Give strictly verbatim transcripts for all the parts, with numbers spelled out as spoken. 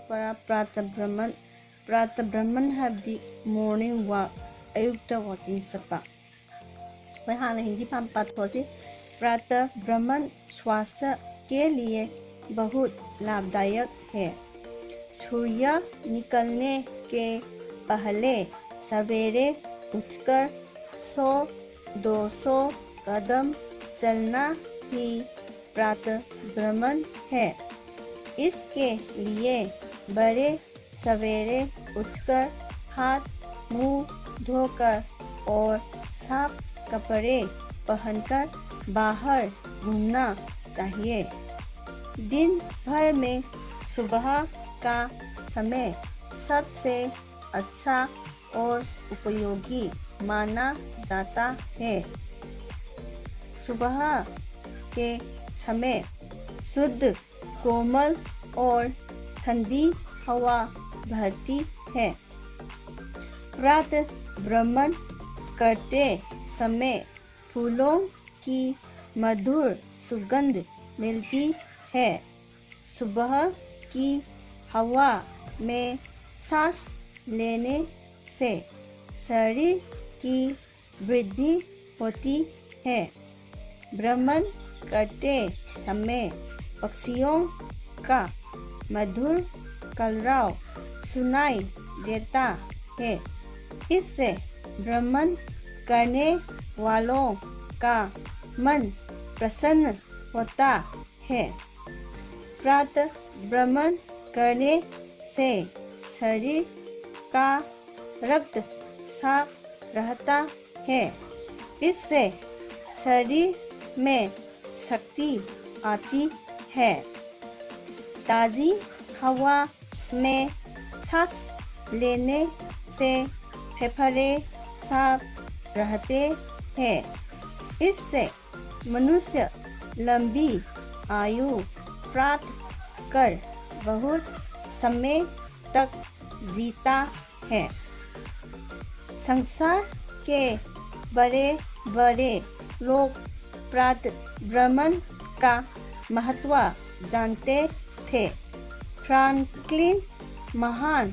ꯄ꯭ꯔꯥꯇ ꯕ꯭ꯔꯍꯃꯟ꯫ ꯄ꯭ꯔꯥꯇ ꯕ꯭ꯔꯍꯃꯟ ꯍꯥꯏꯕꯗꯤ morning walk, ꯑꯌꯨꯛꯇ walking ꯆꯠꯄ꯫ ꯑꯩꯈꯣꯏ ꯍꯥꯟꯅ ꯍꯤꯟꯗꯤ ꯄꯥꯟ ꯄꯥꯊꯣꯛꯑꯁꯤ꯫ प्रातः भ्रमण स्वास्थ्य के लिए बहुत लाभदायक है। सूर्य निकलने के पहले सवेरे उठकर सौ दो सौ कदम चलना ही प्रातः भ्रमण है। इसके लिए बड़े सवेरे उठकर हाथ मुंह धोकर और साफ कपड़े पहनकर बाहर घूमना चाहिए। दिन भर में सुबह का समय सबसे अच्छा और उपयोगी माना जाता है। सुबह के समय शुद्ध, कोमल और ठंडी हवा बहती है। प्रातः भ्रमण करते समय फूलों की मधुर सुगंध मिलती है। सुबह की हवा में सांस लेने से शरीर की वृद्धि होती है। भ्रमण करते समय पक्षियों का मधुर कलरव सुनाई देता है। इससे भ्रमण करने वालों का मन प्रसन्न होता है। प्रातः भ्रमण करने से शरीर का रक्त साफ रहता है। इससे शरीर में शक्ति आती है। ताज़ी हवा में सांस लेने से फेफड़े साफ रहते हैं। इससे मनुष्य लंबी आयु प्राप्त कर बहुत समय तक जीता है। संसार के बड़े बड़े लोग प्रातः भ्रमण का महत्व जानते थे। फ्रैंकलिन महान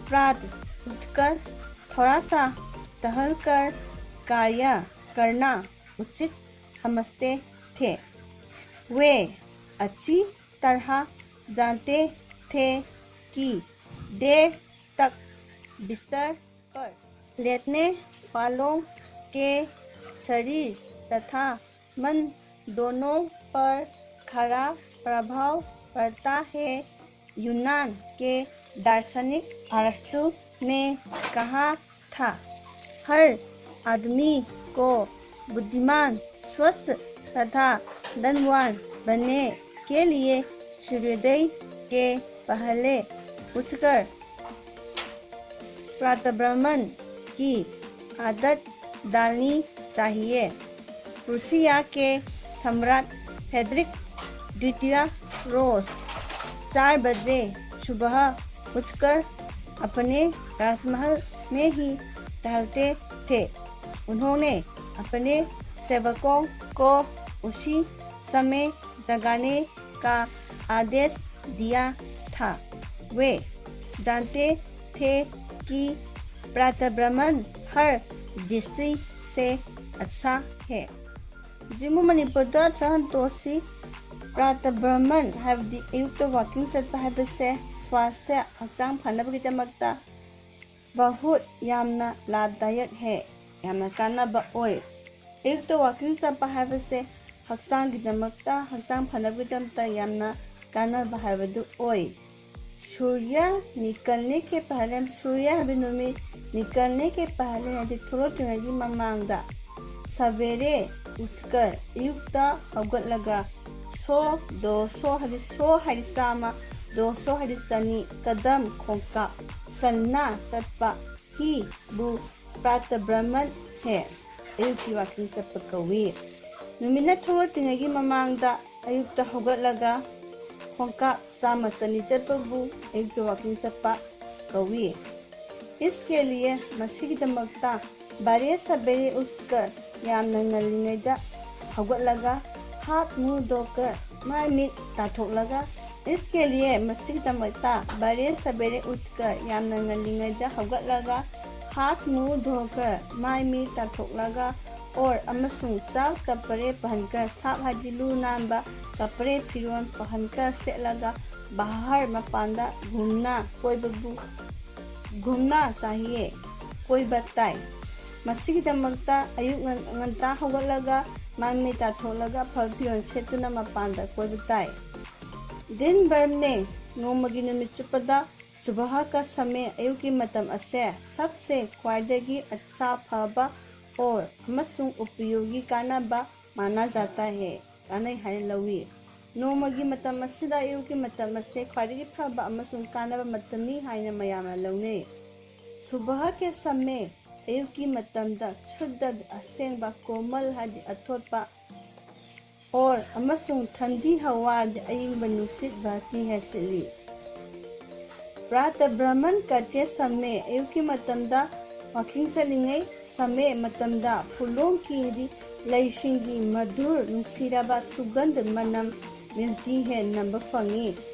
प्रात उठकर थोड़ा सा टहलकर कार्य करना उचित समझते थे। वे अच्छी तरह जानते थे कि देर तक बिस्तर पर लेटने वालों के शरीर तथा मन दोनों पर खराब प्रभाव पड़ता है। यूनान के दार्शनिक अरस्तु ने कहा था, हर आदमी को बुद्धिमान, स्वस्थ तथा धनवान बनने के लिए सूर्योदय के पहले उठकर प्रातःभ्रमण की आदत डालनी चाहिए। प्रूसिया के सम्राट फ्रेडरिक द्वितीय रोज चार बजे सुबह उठकर अपने राजमहल में ही टहलते थे। उन्होंने अपने सेवकों को उसी समय जगाने का आदेश दिया था। वे जानते थे कि प्रातःभ्रमण हर दृष्टि से अच्छा है꯫ ꯍꯧꯖꯤꯛ ꯑꯃꯨꯛ ꯃꯅꯤꯄꯨꯔꯗ ꯆꯪꯍꯟ ꯇꯣꯛꯑꯁꯤ꯫ ꯄ꯭ꯔꯥꯇ ꯕ꯭ꯔꯍꯃꯟ ꯍꯥꯏꯕꯗꯤ ꯑꯌꯨꯛꯇ ꯋꯥꯀꯤꯡ ꯆꯠꯄ ꯍꯥꯏꯕꯁꯦ ꯁ꯭ꯋꯥꯁꯊ꯭ꯌ, ꯍꯛꯆꯥꯡ ꯐꯅꯕꯒꯤꯗꯃꯛꯇ ꯕꯍꯨꯠ ꯌꯥꯝꯅ ꯂꯥꯚꯗꯥꯌꯛ ꯍꯦ, ꯌꯥꯝꯅ ꯀꯥꯟꯅꯕ ꯑꯣꯏ꯫ ꯑꯌꯨꯛꯇ ꯋꯥꯀꯤꯡ ꯆꯠꯄ ꯍꯥꯏꯕꯁꯦ ꯍꯛꯆꯥꯡꯒꯤꯗꯃꯛꯇ, ꯍꯛꯆꯥꯡ ꯐꯅꯕꯒꯤꯗꯃꯛꯇ ꯌꯥꯝꯅ ꯀꯥꯟꯅꯕ ꯍꯥꯏꯕꯗꯨ ꯑꯣꯏ꯫ सूर्य निकलने के पहले, सूर्य ꯍꯥꯏꯕ ꯅꯨꯃꯤꯠ, निकलने के पहले ꯍꯥꯏꯗꯤ ꯊꯣꯛꯂꯛꯇ꯭ꯔꯤꯉꯩꯒꯤ ꯃꯃꯥꯡꯗ, सवेरे उठकर ꯑꯌꯨꯛꯇ ꯍꯧꯒꯠꯂꯒ, सौ दो सौ ꯍꯥꯏꯗꯤ सौ ꯍꯥꯏꯗꯤ ꯆꯥꯝꯃ, दो सौ ꯍꯥꯏꯗꯤ ꯆꯅꯤ, कदम ꯈꯣꯡꯀꯥꯞ, चलना ꯆꯠꯄ, ही ꯕꯨ प्रातःभ्रमण ꯍꯦ ꯑꯌꯨꯛꯀꯤ ꯋꯥꯀꯤꯡ ꯆꯠꯄ ꯀꯧꯏ꯫ ꯅꯨꯃꯤꯠꯅ ꯊꯣꯛꯂꯛꯇ꯭ꯔꯤꯉꯩꯒꯤ ꯃꯃꯥꯡꯗ ꯑꯌꯨꯛꯇ ꯍꯧꯒꯠꯂꯒ ꯈꯣꯡꯀꯥꯞ ꯆꯥꯝꯃ ꯆꯅꯤ ꯆꯠꯄꯕꯨ ꯑꯌꯨꯛꯇ ꯋꯥꯀꯤꯡ ꯆꯠꯄ ꯀꯧꯏ꯫ इसके लिए ꯃꯁꯤꯒꯤꯗꯃꯛꯇ ꯕꯔꯦ ꯁꯕꯦꯔꯦ ꯎꯠꯀꯔ ꯌꯥꯝꯅ ꯉꯜꯂꯤꯉꯩꯗ ꯍꯧꯒꯠꯂꯒ ꯍꯥꯠ ꯃꯨ ꯗꯣꯀꯔ ꯃꯥꯏ ꯃꯤꯠ ꯇꯥꯊꯣꯛꯂꯒ इसके लिए ꯃꯁꯤꯒꯤꯗꯃꯛꯇ ꯕꯔꯦ ꯁꯕꯦꯔꯦ ꯎꯠꯀ ꯌꯥꯝꯅ ꯉꯜꯂꯤꯉꯩꯗ ꯍꯧꯒꯠꯂꯒ ꯍꯥꯠ ꯃꯨ ꯙꯣꯀꯔ ꯃꯥꯏ ꯃꯤ ꯇꯥꯊꯣꯛꯂꯒ ꯑꯣꯔ ꯑꯃꯁꯨꯡ ꯆꯥꯛ ꯀꯄꯔꯦ ꯄꯍꯟꯀꯔ ꯁꯥꯞ ꯍꯥꯏꯗꯤ ꯂꯨ ꯅꯥꯟꯕ ꯀꯄꯔꯦ ꯐꯤꯔꯣꯜ ꯄꯍꯟꯀꯔ ꯁꯦꯠꯂꯒ ꯕꯍꯥꯔ ꯃꯄꯥꯟꯗ ꯘꯨꯝꯅ ꯀꯣꯏꯕꯕꯨ ꯘꯨꯝꯅ ꯆꯥꯍꯤꯌꯦ ꯀꯣꯏꯕ ꯇꯥꯏ꯫ ꯃꯁꯤꯒꯤꯗꯃꯛꯇ ꯑꯌꯨꯛ ꯉꯟ- ꯉꯟꯇꯥ ꯍꯧꯒꯠꯂꯒ ꯃꯥꯏ ꯃꯤ ꯇꯥꯊꯣꯛꯂꯒ ꯑꯐꯕ ꯐꯤꯔꯣꯜ ꯁꯦꯠꯇꯨꯅ ꯃꯄꯥꯟꯗ ꯀꯣꯏꯕ ꯇꯥꯏ꯫ दिन भर में ꯅꯣꯡꯃꯒꯤ ꯅꯨꯃꯤꯠ ꯆꯨꯞꯄꯗ ꯁꯨꯕꯍ ꯀ ꯁꯃꯦ ꯑꯌꯨꯛꯀꯤ ꯃꯇꯝ ꯑꯁꯦ ꯁꯕꯁꯦ ꯈ꯭ꯋꯥꯏꯗꯒꯤ ꯑꯆꯥ ꯐꯕ ꯑꯣꯔ ꯑꯃꯁꯨꯡ ꯎꯄꯌꯣꯒꯤ ꯀꯥꯟꯅꯕ ꯃꯥꯅꯥ ꯖꯥꯇꯥ ꯍꯦ ꯀꯥꯟꯅꯩ ꯍꯥꯏꯅ ꯂꯧꯏ꯫ ꯅꯣꯡꯃꯒꯤ ꯃꯇꯝ ꯑꯁꯤꯗ ꯑꯌꯨꯛꯀꯤ ꯃꯇꯝ ꯑꯁꯦ ꯈ꯭ꯋꯥꯏꯗꯒꯤ ꯐꯕ ꯑꯃꯁꯨꯡ ꯀꯥꯟꯅꯕ ꯃꯇꯝꯅꯤ ꯍꯥꯏꯅ ꯃꯌꯥꯝꯅ ꯂꯧꯅꯩ꯫ ꯁꯨꯕꯍ ꯀꯦ ꯁꯃꯦ ꯑꯌꯨꯛꯀꯤ ꯃꯇꯝꯗ ꯁꯨꯗ꯭ꯙ ꯑꯁꯦꯡꯕ ꯀꯣꯃꯜ ꯍꯥꯏꯗꯤ ꯑꯊꯣꯠꯄ ꯑꯣꯔ ꯑꯃꯁꯨꯡ ꯊꯟꯗꯤ ꯍꯋꯥ ꯑꯌꯤꯡꯕ ꯅꯨꯡꯁꯤꯠ ꯕꯍꯇꯤ ꯍꯦ ꯁꯤꯠꯂꯤ꯫ ꯄ꯭ꯔꯥꯇ ꯕ꯭ꯔꯍꯃꯟ ꯀꯔꯇꯦ ꯁꯃꯦ ꯑꯌꯨꯛꯀꯤ ꯃꯇꯝꯗ ꯋꯥꯀꯤꯡ ꯆꯠꯂꯤꯉꯩ ꯁꯃꯦ ꯃꯇꯝꯗ ꯐꯨꯂꯣꯡ ꯀꯤ ꯍꯥꯏꯗꯤ ꯂꯩꯁꯤꯡꯒꯤ ꯃꯙꯨꯔ ꯅꯨꯡꯁꯤꯔꯕ ꯁꯨꯒꯟꯙ ꯃꯅꯝ ꯃꯤꯜꯇꯤ ꯍꯦ ꯅꯝꯕ ꯐꯪꯉꯤ꯫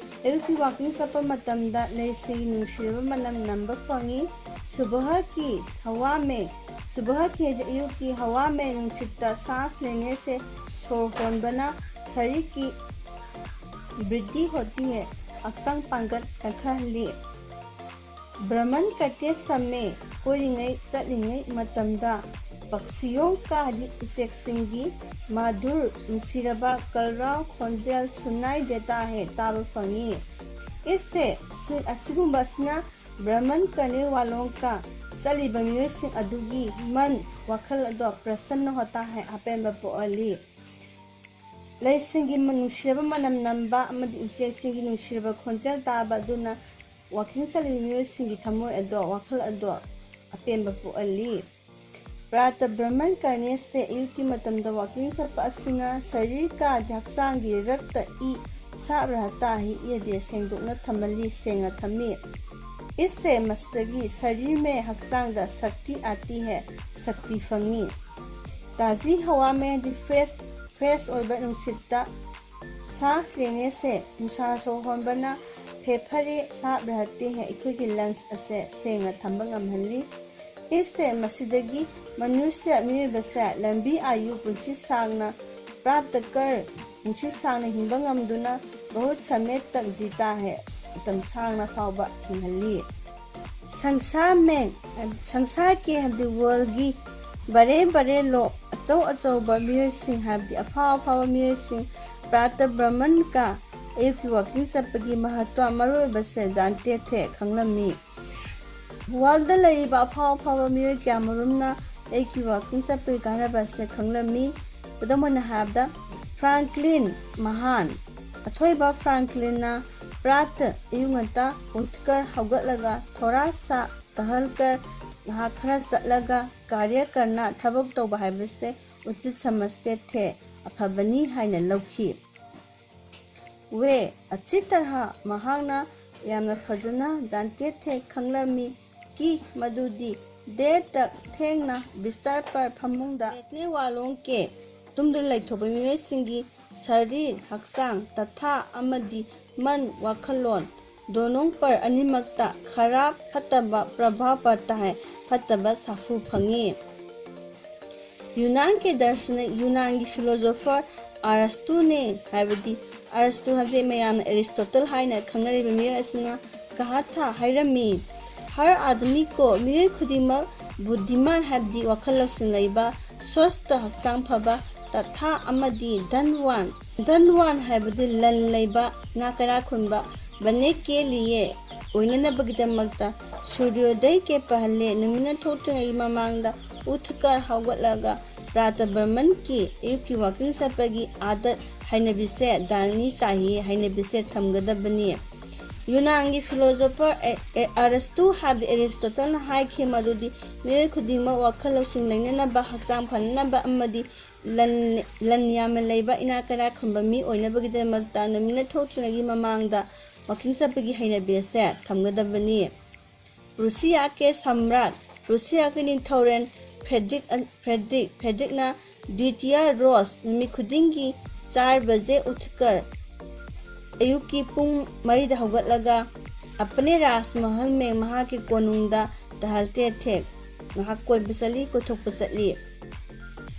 ꯑꯌꯨꯛꯀꯤ ꯋꯥꯀꯤꯡ ꯆꯠꯄ ꯃꯇꯝꯗ ꯂꯩꯁꯤꯡꯒꯤ ꯅꯨꯡꯁꯤꯔꯕ ꯃꯅꯝ ꯅꯝꯕ ꯐꯪꯉꯤ꯫ ꯁꯨꯕꯍ ꯀꯤ ꯍꯋꯥ ꯃꯦ ꯁꯨꯕꯍ ꯀꯤ ꯍꯥꯏꯗꯤ ꯑꯌꯨꯛꯀꯤ ꯍꯋꯥ ꯃꯦ ꯅꯨꯡꯁꯤꯠꯇ ꯁꯥꯁ ꯂꯦꯅꯦ ꯁꯦ ꯁꯣꯔ ꯍꯣꯟꯕꯅ ꯁꯔꯤꯔ ꯀꯤ ꯕ꯭ꯔꯤꯗꯤ ꯍꯣꯇꯤ ꯍꯦ ꯍꯛꯆꯥꯡ ꯄꯥꯡꯒꯠ ꯀꯟꯈꯠꯍꯜꯂꯤ꯫ ꯕ꯭ꯔꯍꯃꯟ ꯀꯔꯇꯦ ꯁꯃꯦ ꯀꯣꯏꯔꯤꯉꯩ ꯆꯠꯂꯤꯉꯩ ꯃꯇꯝꯗ ꯄꯛꯁꯤꯌꯣꯡ ꯀꯥ ꯍꯥꯏꯗꯤ ꯎꯆꯦꯛꯁꯤꯡꯒꯤ ꯃꯥꯙꯨꯔ ꯅꯨꯡꯁꯤꯔꯕ ꯀꯜꯔꯥꯎ ꯈꯣꯟꯖꯦꯜ ꯁꯨꯅꯥꯏ ꯗꯦꯇꯥ ꯍꯦ ꯇꯥꯕ ꯐꯪꯉꯤ꯫ ꯏꯁꯁꯦ ꯑꯁꯤꯒꯨꯝꯕ ꯑꯁꯤꯅ ꯕ꯭ꯔꯍꯃꯟ ꯀꯔꯅꯦ ꯋꯥꯂꯣꯡ ꯀꯥ ꯆꯠꯂꯤꯕ ꯃꯤꯑꯣꯏꯁꯤꯡ ꯑꯗꯨꯒꯤ ꯃꯟ ꯋꯥꯈꯜ ꯑꯗꯣ ꯄ꯭ꯔꯁꯟꯅ ꯍꯣꯇꯥ ꯍꯦ ꯑꯄꯦꯟꯕ ꯄꯣꯛꯍꯜꯂꯤ꯫ ꯂꯩꯁꯤꯡꯒꯤ ꯅꯨꯡꯁꯤꯔꯕ ꯃꯅꯝ ꯅꯝꯕ ꯑꯃꯗꯤ ꯎꯆꯦꯛꯁꯤꯡꯒꯤ ꯅꯨꯡꯁꯤꯔꯕ ꯈꯣꯟꯖꯦꯜ ꯇꯥꯕ ꯑꯗꯨꯅ ꯋꯥꯀꯤꯡ ꯆꯠꯂꯤꯕ ꯃꯤꯑꯣꯏꯁꯤꯡꯒꯤ ꯊꯃꯣꯏ ꯑꯗꯣ ꯋꯥꯈꯜ ꯑꯗꯣ ꯑꯄꯦꯟꯕ ꯄꯣꯛꯍꯜꯂꯤ꯫ ꯄ꯭ꯔꯥꯇ ꯕ꯭ꯔꯍꯃꯟ ꯀꯔꯅꯦꯁꯦ ꯑꯌꯨꯛꯀꯤ ꯃꯇꯝꯗ ꯋꯥꯀꯤꯡ ꯆꯠꯄ ꯑꯁꯤꯅ ꯁꯔꯤꯔ ꯀꯥ ꯍꯛꯆꯥꯡꯒꯤ ꯔꯛꯇ ꯏ ꯁꯥꯞ ꯔꯍꯇꯥ ꯍꯤ ꯏ ꯑꯗꯤ ꯁꯦꯡꯗꯣꯛꯅ ꯊꯝꯍꯜꯂꯤ ꯁꯦꯡꯅ ꯊꯝꯃꯤ꯫ ꯏꯁꯁꯦ ꯃꯁꯤꯗꯒꯤ ꯁꯔꯤꯔ ꯃꯦ ꯍꯛꯆꯥꯡꯗ ꯁꯛꯇꯤ ꯑꯥꯇꯤ ꯍꯦ ꯁꯛꯇꯤ ꯐꯪꯉꯤ꯫ ꯇꯥꯖꯤ ꯍꯋꯥ ꯃꯦ ꯍꯥꯏꯗꯤ ꯐ꯭ꯔꯦꯁ ꯐ꯭ꯔꯦꯁ ꯑꯣꯏꯕ ꯅꯨꯡꯁꯤꯠꯇ सांस लेने से ꯅꯨꯡꯁꯥ ꯁꯣꯔ ꯍꯣꯟꯕꯅ ꯐꯦꯐꯔꯦ ꯁꯥꯐ ꯔꯍꯇꯦ ꯍꯦ ꯑꯩꯈꯣꯏꯒꯤ ꯂꯪꯁ ꯑꯁꯦ ꯁꯦꯡꯅ ꯊꯝꯕ ꯉꯝꯍꯜꯂꯤ꯫ ꯏꯁꯦ ꯃꯁꯤꯗꯒꯤ ꯃꯅꯨꯁ꯭ꯌ ꯃꯤꯑꯣꯏꯕꯁꯦ ꯂꯝꯕꯤ ꯑꯥꯌꯨ ꯄꯨꯟꯁꯤ ꯁꯥꯡꯅ ꯄ꯭ꯔꯥꯞꯇ ꯀꯔ ꯄꯨꯟꯁꯤ ꯁꯥꯡꯅ ꯍꯤꯡꯕ ꯉꯝꯗꯨꯅ ꯕꯍꯨꯠ ꯁꯃꯦ ꯇꯛ ꯖꯤꯇꯥ ꯍꯦ ꯃꯇꯝ ꯁꯥꯡꯅ ꯐꯥꯎꯕ ꯍꯤꯡꯍꯜꯂꯤ꯫ संसार में संसार के ꯍꯥꯏꯕꯗꯤ ꯋꯥꯔꯜꯒꯤ ꯕꯔꯦ ꯕꯔꯦ ꯂꯣ ꯑꯆꯧ ꯑꯆꯧꯕ ꯃꯤꯑꯣꯏꯁꯤꯡ ꯍꯥꯏꯕꯗꯤ ꯑꯐꯥꯎ ꯑꯐꯥꯎꯕ ꯃꯤꯑꯣꯏꯁꯤꯡ ꯄ꯭ꯔꯥꯇ ꯕ꯭ꯔꯍꯃꯟ ꯀ ꯑꯌꯨꯛꯀꯤ ꯋꯥꯀꯤꯡ ꯆꯠꯄꯒꯤ ꯃꯍꯠꯇ ꯃꯔꯨꯑꯣꯏꯕꯁꯦ ꯖꯥꯟꯇꯦ ꯊꯦ ꯈꯪꯂꯝꯃꯤ꯫ ꯋꯥꯔꯜꯗ ꯂꯩꯔꯤꯕ ꯑꯐꯥꯎ ꯑꯐꯥꯎꯕ ꯃꯤꯑꯣꯏ ꯀꯌꯥ ꯃꯔꯨꯝꯅ ꯑꯌꯨꯛꯀꯤ ꯋꯥꯀꯤꯡ ꯆꯠꯄꯒꯤ ꯀꯥꯟꯅꯕ ꯑꯁꯦ ꯈꯪꯂꯝꯃꯤ꯫ ꯈꯨꯗꯝ ꯑꯣꯏꯅ ꯍꯥꯏꯔꯕꯗ ꯐ꯭ꯔꯥꯡꯀ꯭ꯂꯤꯟ ꯃꯍꯥꯟ ꯑꯊꯣꯏꯕ ꯐ꯭ꯔꯥꯡꯀ꯭ꯂꯤꯟꯅ ꯄ꯭ꯔꯥꯠ ꯑꯌꯨꯛ ꯉꯟꯇꯥ ꯎꯠꯀꯔ ꯍꯧꯒꯠꯂꯒ ꯊꯣꯔꯥ ꯁꯥ ꯇꯍꯜꯀꯔ ꯉꯥꯏꯍꯥꯛ ꯈꯔ ꯆꯠꯂꯒ ꯀꯥꯔ꯭ꯌ ꯀꯔꯅ ꯊꯕꯛ ꯇꯧꯕ ꯍꯥꯏꯕꯁꯦ ꯎꯆꯤꯠ ꯁꯃꯁꯇꯦ ꯊꯦ ꯑꯐꯕꯅꯤ ꯍꯥꯏꯅ ꯂꯧꯈꯤ꯫ ꯋꯦ ꯑꯆꯤ ꯇꯔꯍꯥ ꯃꯍꯥꯛꯅ ꯌꯥꯝꯅ ꯐꯖꯅ ꯖꯥꯟꯇꯦ ꯊꯦ ꯈꯪꯂꯝꯃꯤ ꯀꯤ ꯃꯗꯨꯗꯤ ꯗꯦꯔ ꯇꯛ ꯊꯦꯡꯅ ꯕꯤꯁꯇꯔ ꯄꯔ ꯐꯃꯨꯡꯗ ꯂꯦꯠꯅꯦ ꯋꯥꯂꯣꯡ ꯀꯦ ꯇꯨꯝꯗꯨꯅ ꯂꯩꯊꯣꯛꯄ ꯃꯤꯑꯣꯏꯁꯤꯡꯒꯤ ꯁꯔꯤꯔ ꯍꯛꯆꯥꯡ ꯇꯊꯥ ꯑꯃꯗꯤ ꯃꯟ ꯋꯥꯈꯜꯂꯣꯟ ꯗꯣꯅꯣꯡ ꯄꯔ ꯑꯅꯤꯃꯛꯇ ꯈꯔꯥꯞ ꯐꯠꯇꯕ ꯄ꯭ꯔꯚꯥꯕ ꯄꯔꯇꯥ ꯍꯦ ꯐꯠꯇꯕ ꯁꯥꯐꯨ ꯐꯪꯉꯤ꯫ ꯌꯨꯅꯥꯟ ꯀꯦ ꯗꯔꯁꯅ ꯌꯨꯅꯥꯟꯒꯤ ꯐꯤꯂꯣꯖꯣꯐꯔ ꯑꯥꯔꯁꯇꯨꯅꯦ ꯍꯥꯏꯕꯗꯤ ꯑꯥꯔꯁꯇꯨ ꯍꯥꯏꯕꯗꯤ ꯃꯌꯥꯝꯅ ꯑꯦꯔꯤꯁꯇꯣꯇꯜ ꯍꯥꯏꯅ ꯈꯪꯅꯔꯤꯕ ꯃꯤꯑꯣꯏ ꯑꯁꯤꯅ ꯀꯍꯥ ꯊꯥ ꯍꯥꯏꯔꯝꯃꯤ꯫ ꯍꯔ ꯑꯥꯗꯃꯤ ꯀꯣ ꯃꯤꯑꯣꯏ ꯈꯨꯗꯤꯡꯃꯛ ꯕꯨꯙꯤꯃꯥꯟ ꯍꯥꯏꯕꯗꯤ ꯋꯥꯈꯜ ꯂꯧꯁꯤꯡ ꯂꯩꯕ ꯁ꯭ꯋꯁꯇ ꯍꯛꯆꯥꯡ ꯐꯕ ꯇꯊꯥ ꯑꯃꯗꯤ ꯙꯟꯋꯥꯟ ꯙꯟꯋꯥꯟ ꯍꯥꯏꯕꯗꯤ ꯂꯟ ꯂꯩꯕ ꯅꯥ ꯀꯩꯔꯥꯛ ꯈꯨꯟꯕ ꯕꯅꯦ ꯀꯦ ꯂꯤꯌꯦ ꯑꯣꯏꯅꯅꯕꯒꯤꯗꯃꯛꯇ ꯁꯨꯔ꯭ꯌꯣꯗꯩ ꯀꯦ ꯄꯍꯜꯂꯦ ꯅꯨꯃꯤꯠꯅ ꯊꯣꯛꯇ꯭ꯔꯤꯉꯩꯒꯤ ꯃꯃꯥꯡꯗ ꯎꯊꯀꯔ ꯍꯧꯒꯠꯂꯒ ꯄ꯭ꯔꯥꯇ ꯕ꯭ꯔꯍꯃꯟꯒꯤ ꯑꯌꯨꯛꯀꯤ ꯋꯥꯀꯤꯡ ꯆꯠꯄꯒꯤ ꯑꯥꯗꯠ ꯍꯩꯅꯕꯤꯁꯦ ꯗꯥꯜꯅꯤ ꯆꯥꯍꯤ ꯍꯩꯅꯕꯤꯁꯦ ꯊꯝꯒꯗꯕꯅꯤ꯫ ꯌꯨꯅꯥꯟꯒꯤ ꯐꯤꯂꯣꯖꯣꯐꯔ ꯑꯦ- ꯑꯦ- ꯑꯔꯁꯇꯨ ꯍꯥꯏꯕꯗꯤ ꯑꯦꯔꯤꯁꯇꯣꯇꯜꯅ ꯍꯥꯏꯈꯤ ꯃꯗꯨꯗꯤ ꯃꯤꯑꯣꯏ ꯈꯨꯗꯤꯡꯃꯛ ꯋꯥꯈꯜ ꯂꯧꯁꯤꯡ ꯂꯩꯅꯅꯕ ꯍꯛꯆꯥꯡ ꯐꯅꯅꯕ ꯑꯃꯗꯤ ꯂꯟ ꯂꯟ ꯌꯥꯝꯅ ꯂꯩꯕ ꯏꯅꯥꯛ ꯀꯩꯔꯥꯛ ꯈꯨꯟꯕ ꯃꯤ ꯑꯣꯏꯅꯕꯒꯤꯗꯃꯛꯇ ꯅꯨꯃꯤꯠꯅ ꯊꯣꯛꯇ꯭ꯔꯤꯉꯩꯒꯤ ꯃꯃꯥꯡꯗ ꯋꯥꯀꯤꯡ ꯆꯠꯄꯒꯤ ꯍꯩꯅꯕꯤ ꯑꯁꯦ ꯊꯝꯒꯗꯕꯅꯤ꯫ ꯔꯨꯁꯤꯌꯥ ꯀꯦ ꯁꯝꯔꯥꯠ ꯔꯨꯁꯤꯌꯥꯒꯤ ꯅꯤꯡꯊꯧꯔꯦꯜ ꯐ꯭ꯔꯦꯗ꯭ꯔꯤꯛ ꯐ꯭ꯔꯦꯗ꯭ꯔꯤꯛ ꯐ꯭ꯔꯦꯗ꯭ꯔꯤꯛꯅ ꯗ꯭ꯋꯤꯇꯤꯌꯥ ꯔꯣꯁ ꯅꯨꯃꯤꯠ ꯈꯨꯗꯤꯡꯒꯤ ꯆꯥꯔ ꯕꯖꯦ ꯎꯊꯀꯔ ꯑꯌꯨꯛꯀꯤ ꯄꯨꯡ ꯃꯔꯤꯗ ꯍꯧꯒꯠꯂꯒ ꯑꯄꯅꯦ ꯔꯥꯖ ꯃꯍꯜ ꯃꯦꯡ ꯃꯍꯥꯛꯀꯤ ꯀꯣꯅꯨꯡꯗ ꯇꯍꯜꯇꯦ ꯊꯦ ꯉꯥꯏꯍꯥꯛ ꯀꯣꯏꯕ ꯆꯠꯂꯤ, ꯀꯣꯏꯊꯣꯛꯄ ꯆꯠꯂꯤ꯫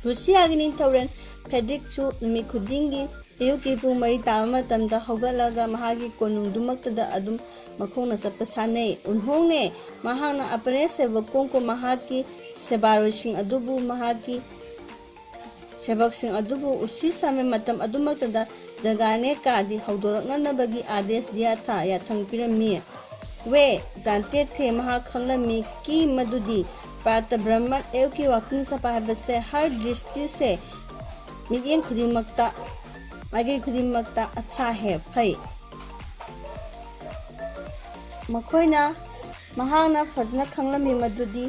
ꯔꯨꯁꯤꯌꯥꯒꯤ ꯅꯤꯡꯊꯧꯔꯦꯜ ꯐꯦꯗ꯭ꯔꯤꯛꯁꯨ ꯅꯨꯃꯤꯠ ꯈꯨꯗꯤꯡꯒꯤ ꯑꯌꯨꯛꯀꯤ ꯄꯨꯡ ꯃꯔꯤ ꯇꯥꯕ ꯃꯇꯝꯗ ꯍꯧꯒꯠꯂꯒ ꯃꯍꯥꯛꯀꯤ ꯀꯣꯅꯨꯡꯗꯨꯃꯛꯇꯗ ꯑꯗꯨꯝ ꯃꯈꯣꯡꯅ ꯆꯠꯄ ꯁꯥꯟꯅꯩ꯫ ꯎꯟꯍꯣꯡꯅꯦ꯫ ꯃꯍꯥꯛꯅ ꯑꯄꯅꯦ ꯁꯦꯕꯀꯣꯡꯀꯣ ꯃꯍꯥꯛꯀꯤ ꯁꯦꯕꯥꯔꯣꯏꯁꯤꯡ ꯑꯗꯨꯕꯨ ꯃꯍꯥꯛꯀꯤ ꯁꯦꯕꯛꯁꯤꯡ ꯑꯗꯨꯕꯨ ꯎꯁꯤ ꯁꯥꯃꯦ ꯃꯇꯝ ꯑꯗꯨꯃꯛꯇꯗ ꯖꯒꯥꯅꯦ ꯀꯥꯗꯤ ꯍꯧꯗꯣꯔꯛꯅꯅꯕꯒꯤ ꯑꯥꯗꯦꯁ ꯗꯤꯌꯥ ꯊꯥ ꯌꯥꯊꯪ ꯄꯤꯔꯝꯃꯤ꯫ ꯋꯦ ꯖꯥꯟꯇꯦ ꯊꯦ ꯃꯍꯥꯛ ꯈꯪꯂꯝꯃꯤ ꯀꯤ ꯃꯗꯨꯗꯤ ꯄ꯭ꯔꯥꯇ ꯕ꯭ꯔꯍꯃꯟ ꯑꯌꯨꯛꯀꯤ ꯋꯥꯀꯤꯡ ꯆꯠꯄ ꯍꯥꯏꯕꯁꯦ ꯍꯔ ꯗ꯭ꯔꯤꯁꯇꯤꯁꯦ ꯃꯤꯠꯌꯦꯡ ꯈꯨꯗꯤꯡꯃꯛꯇ ꯃꯥꯏꯀꯩ ꯈꯨꯗꯤꯡꯃꯛꯇ ꯑꯠꯁꯥ ꯍꯦ ꯐꯩ꯫ ꯃꯈꯣꯏꯅ ꯃꯍꯥꯛꯅ ꯐꯖꯅ ꯈꯪꯂꯝꯃꯤ ꯃꯗꯨꯗꯤ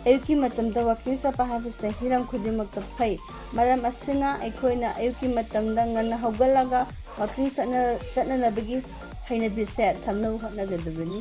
ꯑꯌꯨꯛꯀꯤ ꯃꯇꯝꯗ ꯋꯥꯀꯤꯡ ꯆꯠꯄ ꯍꯥꯏꯕꯁꯦ ꯍꯤꯔꯝ ꯈꯨꯗꯤꯡꯃꯛꯇ ꯐꯩ꯫ ꯃꯔꯝ ꯑꯁꯤꯅ ꯑꯩꯈꯣꯏꯅ ꯑꯌꯨꯛꯀꯤ ꯃꯇꯝꯗ ꯉꯟꯅ ꯍꯧꯒꯠꯂꯒ ꯋꯥꯀꯤꯡ ꯆꯠꯅ ꯆꯠꯅꯅꯕꯒꯤ ꯍꯩꯅꯕꯤꯁꯦ ꯊꯝꯅꯕ ꯍꯣꯠꯅꯒꯗꯕꯅꯤ꯫